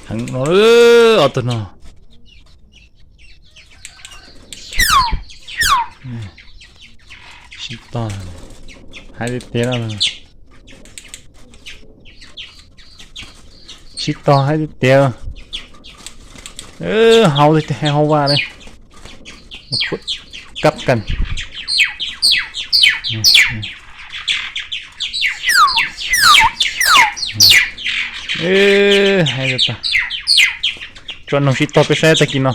Theev no, ob tug no. Sib tog, haib tiag tiag. Sib tog haib tiag tiag. Hau tiag tiag, hau vaj li. Kab kas. Tso noog sib tog peb saib tag kis no.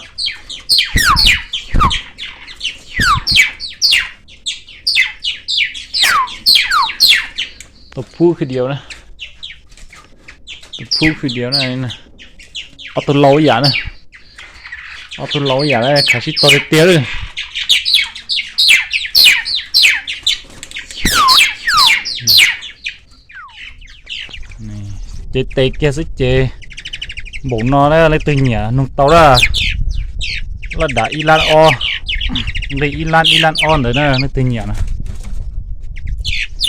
Tus phub khwv diav na. Tus phub khwv diav na. Ob tug laus ib yam na. Ob tug laus ib yam na, khav sib tog tiag tiag lawm. Ces tes kiag xwb ces npaum no na, leej twg nyiam noog tau lawm. Laj dam ib lab ob, nqi ib lab, ib lab ob ntawd na, leej twg nyiam na.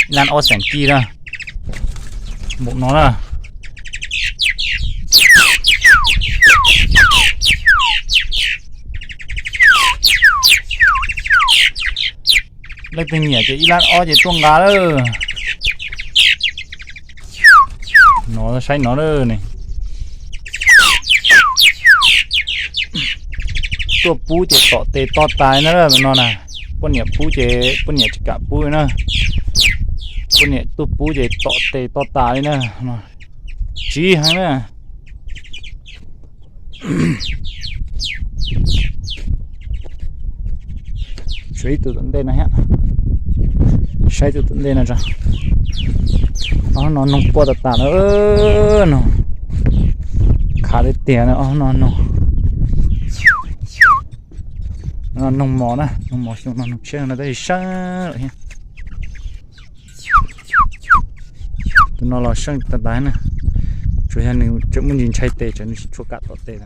Ib lab ob xeem kij na. Npaum no na. Leej twg nyiam ces ib lab ob ces tuaj nqa lawm. No saib no lawm ne. Tuaj pub ces tom tes to tas na no na. Poj niam pub ces poj niam tsis kam pub na. Poj niam tuaj pub ces tom tes to tas li na. Tsiv heev na. Tshuav ib tug tom ntej no thiab. Saib tus tom ntej no tso. Ob no noog puaj tas tas na. No khav tiag tiag na, ob no noog. No noog mos na, noog mos xyoo no, noog tshiab no tab sis seeb lawm thiab. Tus no los seeb tas tas na. Tsuas yog nws tseem muaj ntsis ntshai tes, tseem nws tsis tshua kam tom tes.